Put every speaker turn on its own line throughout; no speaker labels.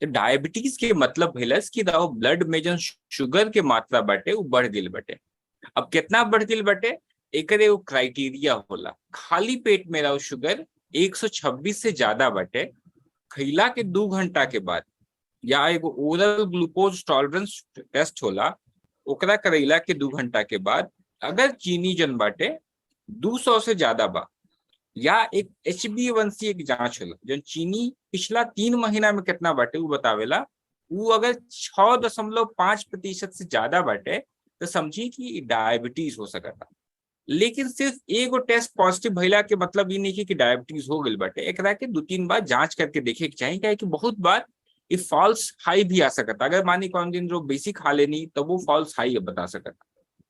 तो डायबिटीज के मतलब भइलस कि दाओ ब्लड में जन शुगर के मात्रा बाटे उ बढ़ गइल बाटे। अब कितना बढ़ गइल बाटे एकर एगो क्राइटेरिया होला। खाली पेट में राव शुगर 126 से ज्यादा बाटे, खइला के 2 घंटा के बाद या एगो ओरल ग्लूकोज टॉलरेंस टेस्ट होला ओकरा करैला के 2 घंटा के बाद अगर चीनी जन बाटे 200 से ज्यादा बा, या एक HbA1c एक जांच होला जन चीनी पिछला 3 महीना में कितना बाटे उ बतावेला, उ अगर 6.5% से ज्यादा बाटे तो समझी कि डायबिटीज हो सकता। लेकिन सिर्फ एगो टेस्ट पॉजिटिव भइला के मतलब ये नहीं कि डायबिटीज हो गइल बाटे। एकरा के 2-3 बार जांच करके देखे के चाही, काहे कि बहुत बार ये फॉल्स हाई भी आ सकता। अगर मानी कौन दिन रोग बेसी खा लेनी तो वो फॉल्स हाई बता सकता।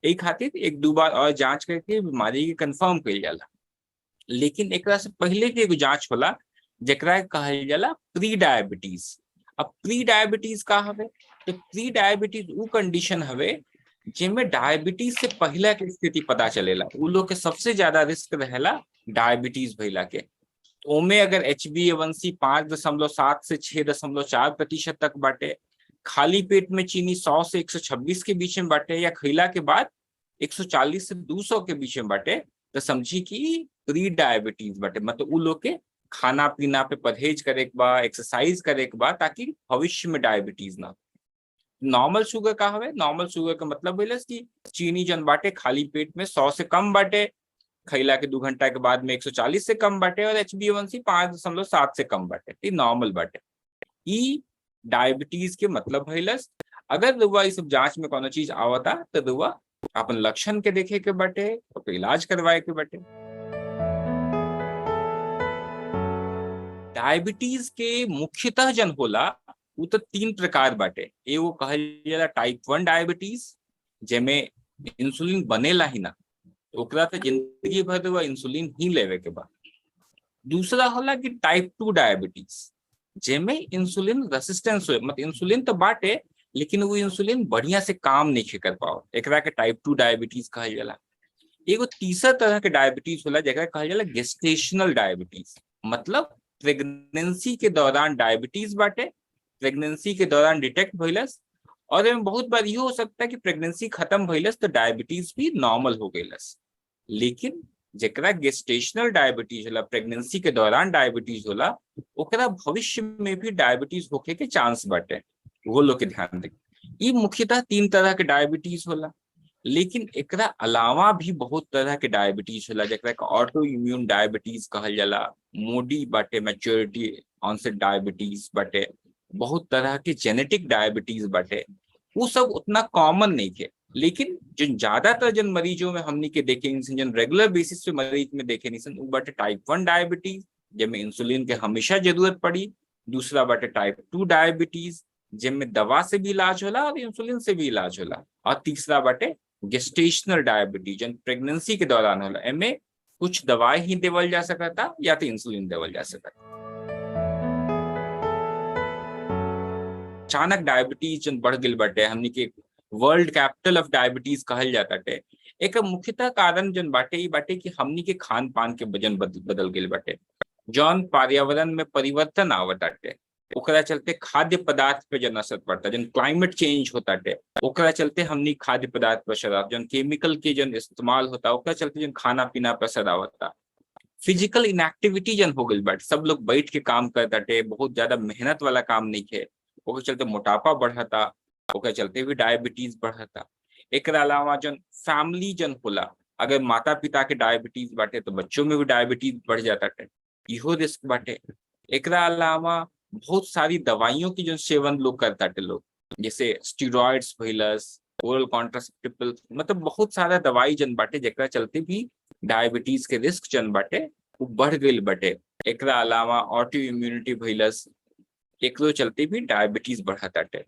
यही खातिर 1-2 बार और जांच करके बीमारी के कंफर्म कइल जाला। लेकिन एकरा से पहले के एगो जांच होला जेकरा कहल जाला प्री डायबिटीज। अब प्री डायबिटीज का हवे तो प्री डायबिटीज उ कंडीशन हवे जिनमें डायबिटीज से पहला के स्थिति पता चलेला। उ लोग के सबसे ज्यादा रिस्क रहेला डायबिटीज भइला के। ओमे अगर HbA1c 5.7 से 6.4% तक बाटे, खाली पेट में चीनी 100 से 126 के बीच में बाटे या खइला के बाद 140 से 200 के बीच में बाटे, तो समझी कि प्री डायबिटीज बाटे। मतलब उ लोग के खाना पीना पे परहेज करे के बा, एक्सरसाइज करे के बा, ताकि भविष्य में डायबिटीज ना हो। नॉर्मल शुगर का हवे? नॉर्मल शुगर का मतलब भइलस कि चीनी जन बाटे खाली पेट में 100 से कम बाटे, खइला के 2 घंटा के बाद में 140 से कम बाटे और HbA1c 5.7 से कम बाटे, ई नॉर्मल बाटे। ई डायबिटीज के मतलब भइलस। अगर रुआ ई सब जांच में कोनो चीज आवता तो रुआ अपन लक्षण के देखे के बाटे, ओकर इलाज करवाए के बाटे। डायबिटीज के मुख्यतः जन होला उ तो 3 प्रकार बाटे। एगो कहल जाला टाइप 1 डायबिटीज, जेमे इंसुलिन बनेला ही ना, ओकरा तो जिंदगी भर वो इंसुलिन ही लेवे के बा। दूसरा होला कि टाइप 2 डायबिटीज, जेमे इंसुलिन रेसिस्टेंस होए, मतलब इंसुलिन तो बाटे लेकिन वो इंसुलिन बढ़िया से काम नहीं कर पाओ, एकरा के टाइप 2 डायबिटीज कहल जाला। एगो तीसरा तरह के डायबिटीज होला जेकरा कहल जाला गेस्टेशनल डायबिटीज, मतलब प्रेगनेंसी के दौरान डायबिटीज बाटे, प्रेगनेंसी के दौरान डिटेक्ट भइलस, और एमे बहुत बार इहो हो सकता है कि प्रेगनेंसी खत्म भइलस तो डायबिटीज भी नॉर्मल हो गइलस। लेकिन जेकरा गेस्टेशनल डायबिटीज होला, प्रेगनेंसी के दौरान डायबिटीज होला, ओकरा भविष्य में भी डायबिटीज होखे के चांस बाटे, वो लोग के ध्यान दे। ई मुख्यतः 3 तरह के डायबिटीज होला। लेकिन एकरा अलावा भी बहुत तरह के डायबिटीज होला जेकरा के ऑटो इम्यून डायबिटीज कहल जाला, मोडी बाटे, मैच्योरिटी ऑनसेट डायबिटीज बाटे, बहुत तरह के जेनेटिक डायबिटीज बाटे। वो सब उतना कॉमन नहीं थे, लेकिन जो ज्यादातर जन मरीजों में हमनी के देखे जन रेगुलर बेसिस पे मरीज में देखे नहीं, वो बाटे टाइप 1 डायबिटीज जिनमें इंसुलिन के हमेशा जरूरत पड़ी, दूसरा बाटे टाइप 2 डायबिटीज जिनमें दवा से भी इलाज होला और इंसुलिन से भी इलाज होला, और तीसरा बाटे गेस्टेशनल डायबिटीज जन प्रेगनेंसी के दौरान होला, एमे कुछ दवाई ही देवल जा सकता या तो इंसुलिन देवल जा सकता। अचानक डायबिटीज जन बढ़ गइल बाटे, हमनी के वर्ल्ड कैपिटल ऑफ डायबिटीज कहल जाता टे, एक मुख्यतः कारण जन बाटे ई बाटे कि हमनी के खान पान के वजन बदल गइल बाटे, जौन पर्यावरण में परिवर्तन आवताटे ओकरा चलते खाद्य पदार्थ पे जन असर पड़ता, जन क्लाइमेट चेंज होता टे ओकरा चलते हमनी खाद्य पदार्थ पर असर आवता, जन केमिकल के जन इस्तेमाल होता ओकरा चलते जन खाना पीना पर असर आवता, फिजिकल इनएक्टिविटी जन हो गइल बाटे, सब लोग बैठ के काम करता टे, बहुत ज्यादा मेहनत वाला काम नहीं है, ओकरा चलते मोटापा बढ़ता, ओकरा चलते भी डायबिटीज बढ़ता। एकरा अलावा जन फैमिली जन होला, अगर माता पिता के डायबिटीज बाटे तो बच्चों में भी डायबिटीज बढ़ जाता है, इहो रिस्क बाटे। एकरा अलावा बहुत सारी दवाइयों की जो सेवन लोग करता टे लोग, जैसे स्टीरॉइड्स भइलस, ओरल कॉन्ट्रासेप्टिव पिल्स, मतलब बहुत सारा दवाई जन बाटे जेकरा चलते भी डायबिटीज के रिस्क जन बाटे वो बढ़ गइल बाटे। एकरा अलावा ऑटो इम्यूनिटी भइलस, एकरो चलते भी डायबिटीज बढ़ता टे।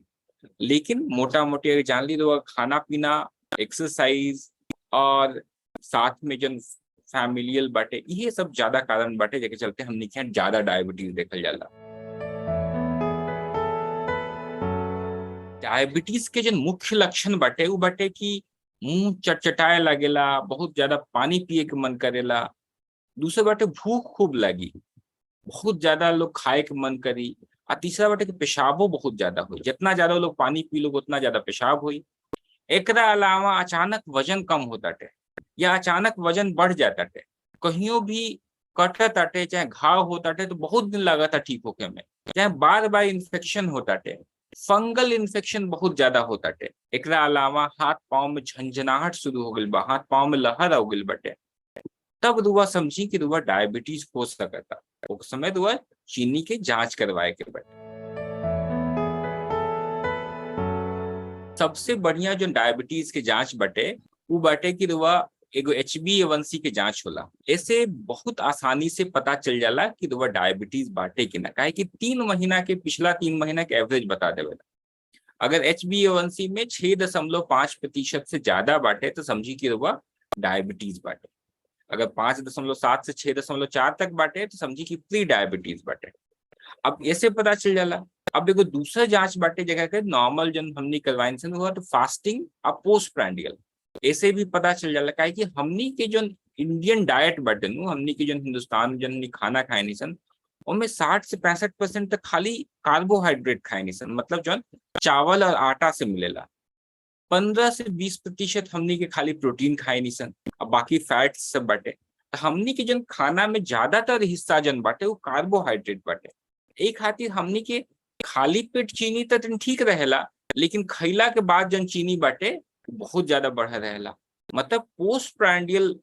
लेकिन मोटा मोटी अगर जान ली तो खाना पीना, एक्सरसाइज और साथ में जन फैमिलियल बाटे, ये सब ज्यादा कारण बाटे जेके चलते हमनी के ज्यादा डायबिटीज देखल जाला। डायबिटीज के जन मुख्य लक्षण बाटे उ बाटे कि मुंह चटचटाए लागेला, बहुत ज्यादा पानी पिए के मन करेला, दूसरा बाटे भूख खूब लगी, बहुत ज्यादा लोग खाए के मन करी, आ तीसरा बाटे कि पेशाबो बहुत ज्यादा हुई, जितना ज्यादा लोग पानी पी लोग उतना ज्यादा पेशाब हुई। एकरा अलावा अचानक वजन कम होता टे या अचानक वजन बढ़ जाता टे, कहियो भी कटत आटे चाहे घाव होता टे तो बहुत दिन लागता ठीक होके में, चाहे बार बार इन्फेक्शन होता टे, फंगल इन्फेक्शन बहुत ज्यादा होता टे। एकरा अलावा हाथ पांव में झंझनाहट शुरू हो गई बा, हाथ पांव में लहर हो गई बटे, तब रुआ समझी कि रुआ डायबिटीज हो सकता। उस समय रुआ चीनी के जांच करवाए के बटे। सबसे बढ़िया जो डायबिटीज के जांच बटे वो बटे कि रुआ एगो HbA1c के जांच होला। ऐसे बहुत आसानी से पता चल जाला कि रुआ डायबिटीज बाटे कि ना, काहे कि 3 महीना के पिछला 3 महीना के एवरेज बता देवेला। अगर HbA1c में 6.5% से ज्यादा बाटे तो समझी कि रुआ डायबिटीज बाटे। अगर 5.7 से 6.4 तक बाटे तो समझी कि प्री डायबिटीज बाटे। अब ऐसे पता चल जाला। अब एगो दूसरा जांच बाटे जगह के नॉर्मल जन हमनी करवाइन सन हुआ तो फास्टिंग और पोस्ट प्रांडियल, ऐसे भी पता चल जाला। काहे कि हमनी के जो इंडियन डाइट बाटे नु, हमनी के जो हिंदुस्तान में जन खाना खाए नी सन, उनमें 60 से 65% तक खाली कार्बोहाइड्रेट खाए नी सन, मतलब जो चावल और आटा से मिलेला। 15 से 20% हमनी के खाली प्रोटीन खाए नी सन और बाकी फैट्स सब बाटे। तो हमनी के जन खाना में ज्यादातर हिस्सा जन बाटे वो कार्बोहाइड्रेट बाटे। एक खातिर हमनी के खाली पेट चीनी तो ठीक रहेला, लेकिन खैला के बाद जन चीनी बाटे बहुत ज्यादा बढ़ रहेला। मतलब पोस्ट प्रांडियल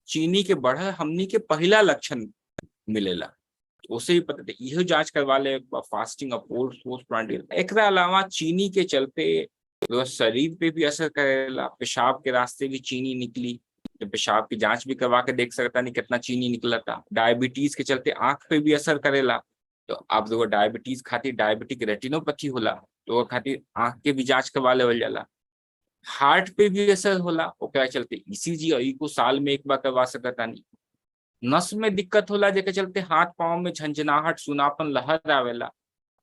चीनी के बढ़ हमनी के पहला लक्षण मिलेला, उसे भी पता। इहो जांच करवा ले फास्टिंग और पोस्ट प्रांडियल। एकरा अलावा चीनी के चलते शरीर पे भी असर करेला, पेशाब के रास्ते भी चीनी निकली तो पेशाब की जांच भी करवा के देख सकता नहीं कितना चीनी निकला था। डायबिटीज के चलते आंख पे भी असर करेला, तो आप लोग डायबिटीज खातिर डायबिटिक रेटिनोपैथी होला तो वो खातिर आंख के भी जांच करवा लेवल जाला। हार्ट पे भी असर होला, ओकरा चलते ECG और इको साल में एक बार करवा सकता नहीं। नस में दिक्कत होला जेके चलते हाथ पांव में झंझनाहट, सुनापन, लहर आवेला,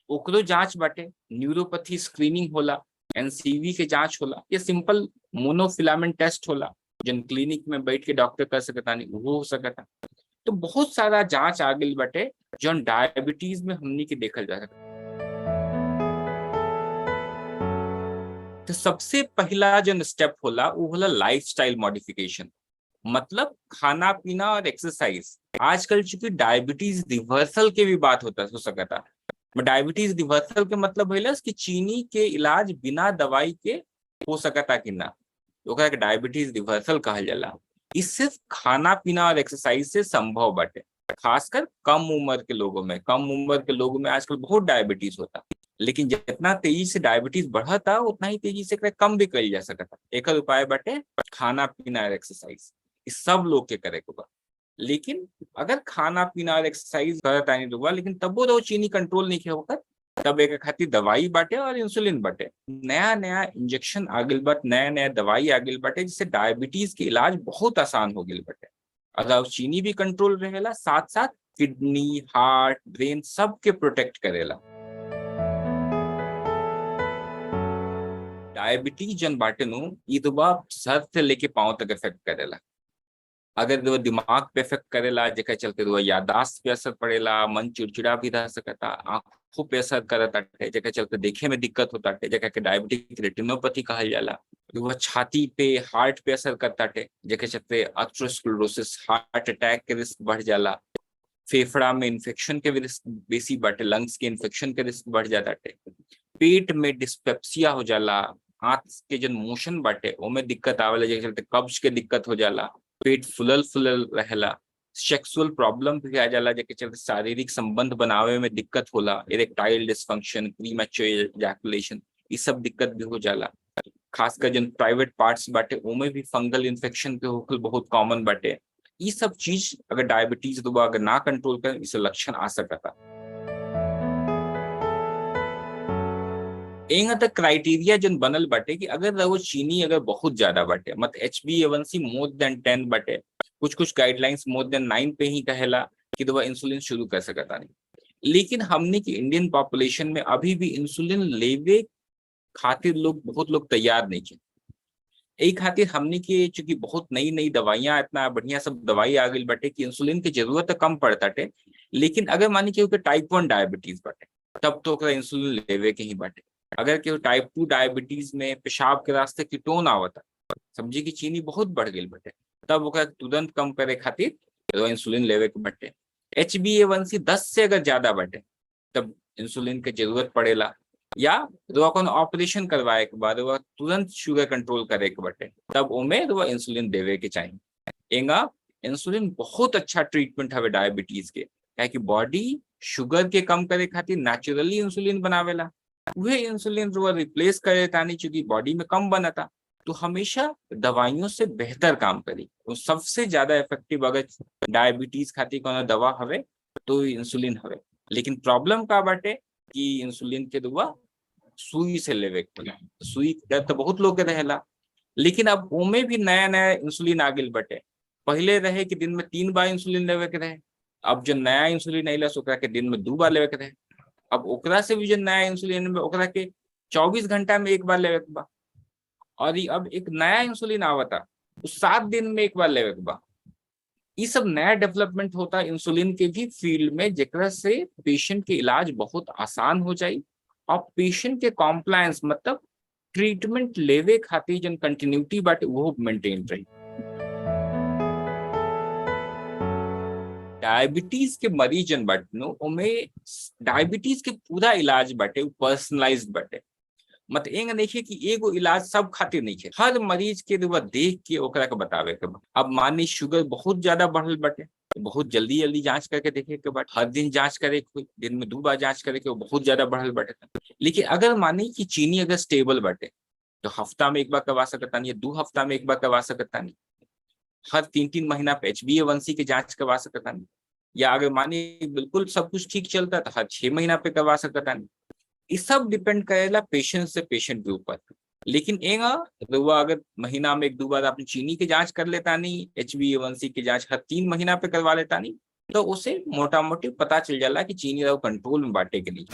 ओकरो जांच बाटे। न्यूरोपैथी स्क्रीनिंग होला, NCV के जांच होला, ये सिंपल मोनोफिलामेंट टेस्ट होला जन क्लिनिक में बैठ के डॉक्टर कर सकता नहीं, वो हो सकता। तो बहुत सारा जांच आ गई बाटे जौन डायबिटीज में हमनी के देखल जा सकता। तो सबसे पहला जो स्टेप होला वो होला लाइफस्टाइल मॉडिफिकेशन, मतलब खाना पीना और एक्सरसाइज। आजकल चूंकि डायबिटीज रिवर्सल के भी बात होता हो सकता, डायबिटीज रिवर्सल के मतलब होला कि चीनी के इलाज बिना दवाई के हो सकता कि ना, ओकरा के डायबिटीज रिवर्सल कहल जाला। इस सिर्फ खाना पीना और एक्सरसाइज से संभव बाटे, खासकर कम उम्र के लोगों में। कम उम्र के लोगों में आजकल बहुत डायबिटीज होता, लेकिन जितना तेजी से डायबिटीज बढ़ता उतना ही तेजी से कम भी कइल जा सकता। एक उपाय बाटे खाना पीना और एक्सरसाइज, इस सब लोग के करे के बा। लेकिन अगर खाना पीना और एक्सरसाइज करता नहीं रुआ, लेकिन तबो तो चीनी कंट्रोल नहीं होकर, तब एक खातिर दवाई बाटे और इंसुलिन बाटे। नया नया इंजेक्शन आ गइल बा, नया नया दवाई आ गइल बाटे, जिससे डायबिटीज के इलाज बहुत आसान हो गइल बाटे। अगर चीनी भी कंट्रोल रहेला, साथ साथ किडनी, हार्ट, ब्रेन सब के प्रोटेक्ट करेला। डायबिटीज जन बाटे नु, ई दवा सर से लेके पांव तक इफेक्ट करेला। अगर दवा दिमाग पे इफेक्ट करेला, जेकर चलते दवा याददाश्त पे असर पड़ेला, मन चिड़चिड़ा भी रह सकता, आंखों पे असर करता है, जेकर चलते देखे में दिक्कत होता है, जेकर के डायबिटिक रेटिनोपैथी कहल जाला। दवा छाती पे, हार्ट पे असर करता है, जेकर चलते एथेरोस्क्लेरोसिस, हार्ट अटैक के रिस्क बढ़ जाला। फेफड़ा में इन्फेक्शन के रिस्क बेसी बाटे, लंग्स के इन्फेक्शन के रिस्क बढ़ जाता है। पेट में डिस्पेप्सिया हो जाला, आंत के जो मोशन बाटे ओमे दिक्कत आवेला, जेकर चलते कब्ज के दिक्कत हो जाला, पेट फुलल फुलल रहेला। सेक्सुअल प्रॉब्लम भी आ जाला, जेके चलते शारीरिक संबंध बनावे में दिक्कत होला, इरेक्टाइल डिसफंक्शन, प्रीमैच्योर इजैकुलेशन, ये सब दिक्कत भी हो जाला। खासकर जो प्राइवेट पार्ट्स बाटे ओमे भी फंगल इन्फेक्शन के होखल बहुत कॉमन बाटे। ये सब चीज अगर डायबिटीज दुबा अगर ना कंट्रोल कर, इसे लक्षण आ सकता। एंगा तक क्राइटेरिया जन बनल बाटे कि अगर वो चीनी अगर बहुत ज्यादा बाटे, मतलब HbA1c more than 10 बाटे, कुछ कुछ गाइडलाइंस मोर देन 9 पे ही कहेला कि दवा इंसुलिन शुरू कर सकता नहीं। लेकिन हमने की इंडियन पॉपुलेशन में अभी भी इंसुलिन लेवे खातिर लोग बहुत लोग तैयार नहीं थे। यही खातिर हमने के चूंकि बहुत नई नई दवाइयां, इतना बढ़िया सब दवाई आ गई बाटे कि इंसुलिन की जरूरत तो कम पड़ता टे। लेकिन अगर मानी कि टाइप 1 डायबिटीज बाटे, तब तो ओकरा इंसुलिन लेवे के ही बाटे। अगर केहू टाइप 2 डायबिटीज में पेशाब के रास्ते कीटोन आवता, समझी कि चीनी बहुत बढ़ गई बाटे, तब ओकरा तुरंत कम करे खातिर इंसुलिन लेवे के बाटे। HbA1c 10 से अगर ज्यादा बाटे तब इंसुलिन के जरूरत पड़ेला, या रुआ कौन ऑपरेशन करवाए के बाद रुआ तुरंत शुगर कंट्रोल करे के बाटे, तब ओमे रुआ इंसुलिन देवे के चाहिए। एंगा इंसुलिन बहुत अच्छा ट्रीटमेंट हवे डायबिटीज के, काहे कि बॉडी शुगर के कम करे खातिर नेचुरली इंसुलिन बनावेला, वह इंसुलिन रुआ रिप्लेस करे तानी चूंकि बॉडी में कम बनता, तो हमेशा दवाइयों से बेहतर काम करी। तो सबसे ज्यादा इफेक्टिव अगर डायबिटीज खातिर कोनो दवा हवे तो इंसुलिन हवे। लेकिन प्रॉब्लम का बाटे कि इंसुलिन के दवा सुई से लेवे के पड़ेला, सुई के तो बहुत लोग के रहेला, लेकिन अब ओमे भी नया नया इंसुलिन आ गइल बाटे। पहले रहे कि दिन में 3 बार इंसुलिन लेवे के रहे, अब जो नया इंसुलिन आइला ओकरा के दिन में 2 बार लेवे के रहे, अब ओकरा से भी जो नया इंसुलिन में ओकरा के 24 घंटा में 1 बार लेवे के बा, और अब एक नया इंसुलिन आवता 7 दिन में 1 बार लेवे के बा। ये सब नया डेवलपमेंट होता है इंसुलिन के भी फील्ड में, जेकरा से पेशेंट के इलाज बहुत आसान हो जाए और पेशेंट के कॉम्प्लायंस मतलब ट्रीटमेंट लेवे खातिर जन कंटिन्यूटी बाटे वो मेंटेन रही। डायबिटीज के मरीज जन बाटे नो, ओमे डायबिटीज के पूरा इलाज बाटे वो पर्सनलाइज्ड बाटे। मतलब एंग देखिए कि एगो इलाज सब खातिर नहीं है, हर मरीज के दुआ देख के ओकरा के बतावे के बा। अब मानी शुगर बहुत ज्यादा बढ़ल बाटे, बहुत जल्दी जल्दी जांच करके देखे के बाद हर दिन जांच करे के, दिन में 2 बार जांच करे के, वो बहुत ज्यादा बढ़ल बाटे। लेकिन अगर मानी कि चीनी अगर स्टेबल बाटे तो हफ्ता में 1 बार करवा सकता नहीं, 2 हफ्ता में 1 बार करवा सकता नहीं, हर 3-3 महीना पे HbA1c के जांच करवा सकता नहीं, या अगर मानी बिल्कुल सब कुछ ठीक चलता तो हर 6 महीना पे करवा सकता नहीं। ये सब डिपेंड करेला पेशेंट से पेशेंट के ऊपर। लेकिन एंगा रुआ अगर महीना में 1-2 बार अपनी चीनी की जांच कर लेता नहीं, HbA1c की जांच हर 3 महीना पे करवा लेता नहीं, तो उसे मोटा मोटी पता चल जाला कि चीनी कंट्रोल में बाटे के नहीं।